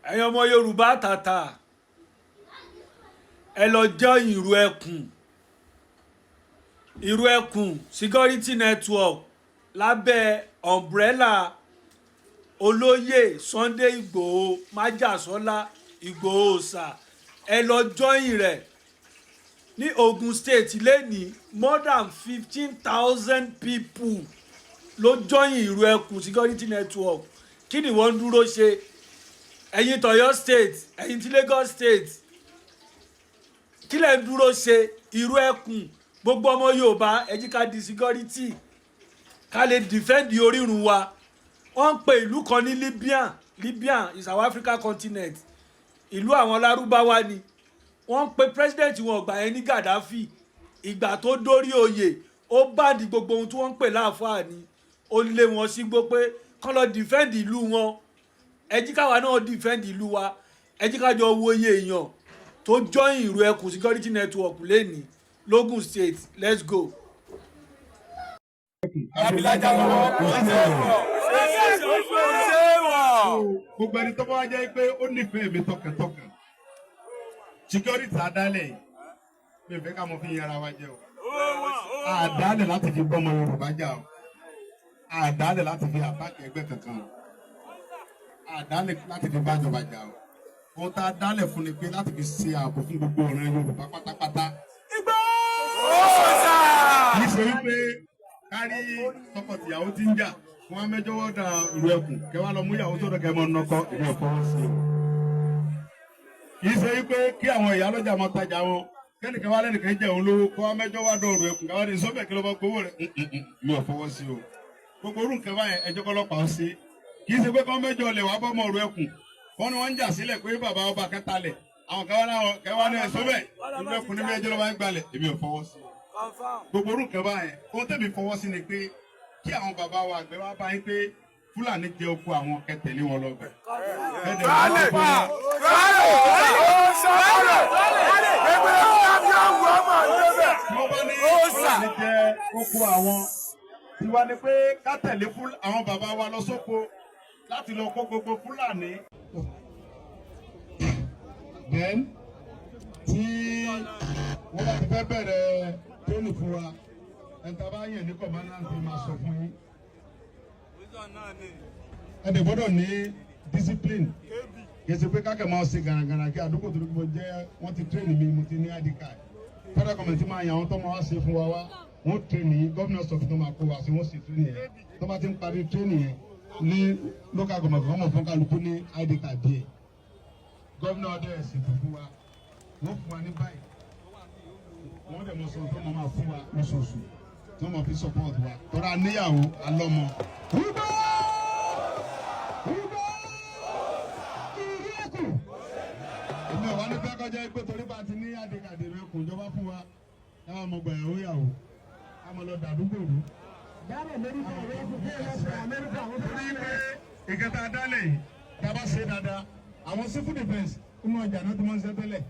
Ẹ̀yin ọmọ Yorùbá tàtà, ẹ lọ join Ìrù Ẹkùn, Ìrù Ẹkùn Security Network lábẹ́ umbrella olóyè Sunday Ìgbòho Májàsọ́lá Ìgbòho Òòṣà. Ẹ lọ join rẹ̀ ní Ogun State lẹ́ni. More than 15,000 people ló join Ìrù Ẹkùn Security Network. Kí ni wọ́n ń dúró ṣe? Ẹ̀yin tọ̀yọ́ State, ẹ̀yin tí Lagos State, kí lẹ̀ ń dúró ṣe? Ìrù Ẹkùn, gbogbo ọmọ Yorùbá, ẹ jí ká di security, ká lè defend orírun wa. Wọ́n ń pe ìlú kan ní Libya. Libya is our Africa continent, ìlú àwọn Lárúbáwá ni. Wọ́n ń pe president wọn ọgbà yẹn ní Gaddafi. Ìgbà tó dórí oyè, ó ban gbogbo ohun tí wọ́n ń pè láàfáà ni. Ó lé wọn sígbó pé kán lọ defend ìlú wọn. Ẹ jí káwa náà defend ìlú wa. Ẹ jí ká jọ wo iye èèyàn tó join Ìrù Ẹkùn Security Network lẹ́ni lógùn State. Let's go. Abilájà lọ́wọ́ kò ṣe é wọ̀, kò ṣe é wọ̀. Gbogbo ẹni tó bá wá jẹ́ pé ó nífẹ̀ẹ́ mi tọkàntọkàn, security adálẹ̀ yìí, mi ò fẹ́ ká mọ fi yẹra wa jẹ o. Àdálẹ̀ láti fi bọ́mọ Yorùbá jà o, àdálẹ̀ láti fi attack ẹgbẹ́ kankan o, àdálẹ̀ láti fi bájọba jà o. Ohun tá a dálẹ̀ fún ni pé láti fi ṣe ààbò fún gbogbo ọ̀ràn Yorùbá pátápátá. Kì í ṣe wípé kárí tọkọtìyàwó tí ń jà wọn á mẹjọ wọ́dà Ìlú Ẹkùn, kẹwàá lọ mú ìyàwó sọ́dọ̀ kẹ mọ nọkọ, ìlú ẹ̀fọ́ sí o. Kì í ṣe wípé kí àwọn ìyálọ́jà máa tajà wọn, kẹ́nìkan wá lẹ́nìkan jẹ́ òun lówó, kó wá mẹ́jọ wá dọ̀rọ̀ ẹkùn, káwá ní sọ́bẹ̀ kí ló bá gbowó rẹ̀. Mi ò fọwọ́ sí o. Gbogbo orú nǹkan báyẹn, ẹjọ́ kọ́lọ́pàá ó ṣe. Kì í ṣe pé kọ́ mẹ́jọ lẹ̀ wá bọ́mọ ọ̀rọ̀ ẹkùn kọ́ ni wọ́n ń jà sílẹ̀ pé bàbá ọba kẹta lẹ̀, àwọn kan wá láwọn kẹwàá ní ẹ̀sọ́ bẹ́ẹ̀, ìlú ẹkùn ní mẹ́jọ ló bá ń gbalẹ̀. Èmi ò fọwọ́ sí gbogbo orú nǹkan báyẹn. Ohun tẹ̀mí fọwọ́ sí ni pé kí àwọn bàbá wa àgbẹ̀ wá bá yín pé Fúlàní jẹ oko àwọn, kẹtẹ̀lé wọn lọ bẹ̀. Sálẹ̀ sálẹ̀ ẹgbẹ́ lábẹ́ àwọn ọmọ àdébẹ̀. Wọ́n bá ní Fúlàní jẹ oko àwọn, tiwa ni pé ká tẹ̀lé àwọn bàbá wa lọ sóko láti lọ kó gbogbo Fúlàní. Then tí wọ́n bá ti fẹ́ bẹ̀rẹ̀ training fún wa, ẹni tá a bá yàn ní commandant máa sọ fún yín. Ẹ dẹ̀ gbọ́dọ̀ ní discipline. Kì í ṣe pé kákẹ́ máa ṣe gàràgàrà kí àdúgbò tó dúpọ̀ jẹ́. Wọ́n ti train mi, mo ti ní ID card. Federal government máa yàn àwọn tó máa wá ṣe fún wa wá, wọ́n train yín. Gómìnà sọ fún tó máa kó wa sí, wọ́n sì train yẹn. Tó bá ti ń parí train yẹn ní local government, wọ́n mọ̀ fún kálukú ní ID card díẹ̀. Gómìnà ọdẹ ṣètò fún wa, wọ́n fún wa ní báyìí, wọ́n dẹ̀ mọ̀ sọ tó máa fún wa lóṣooṣù tó máa fi support wa tọ́ra níyàwó alọ́mọ. Rúbọ́ rúbọ́ ìrí ẹ̀kú. Èmi ò wá ní fẹ́ kọjá pé torí bá ti ní ID card rẹ̀ kò jọba fún wa, káwọn ọmọ gbàyàwó yàwó ká mọ lọ dàdúgbò rú. Torí pé ìkẹta dálẹ̀ yìí, tá a bá ṣe dáadáa, àwọn civil defence inú ọjà náà tó máa ń ṣe tẹ́lẹ̀,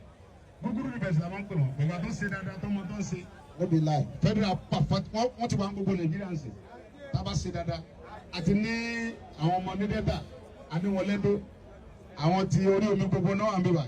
gúgúrú defence la máa ń pè wọ́n. Gbogbo àtọ́ ṣe dáadáa tó mọ tó ń ṣe. No be lie, federal perfect. Wọ́n ti wà ní gbogbo Nàìjíríà ń sè. Tá a bá ṣe dáadáa, àti ní àwọn ọmọ ní Delta, àní wọn lẹ́dọ̀, àwọn ti orí omi gbogbo náà wà ń bíbà.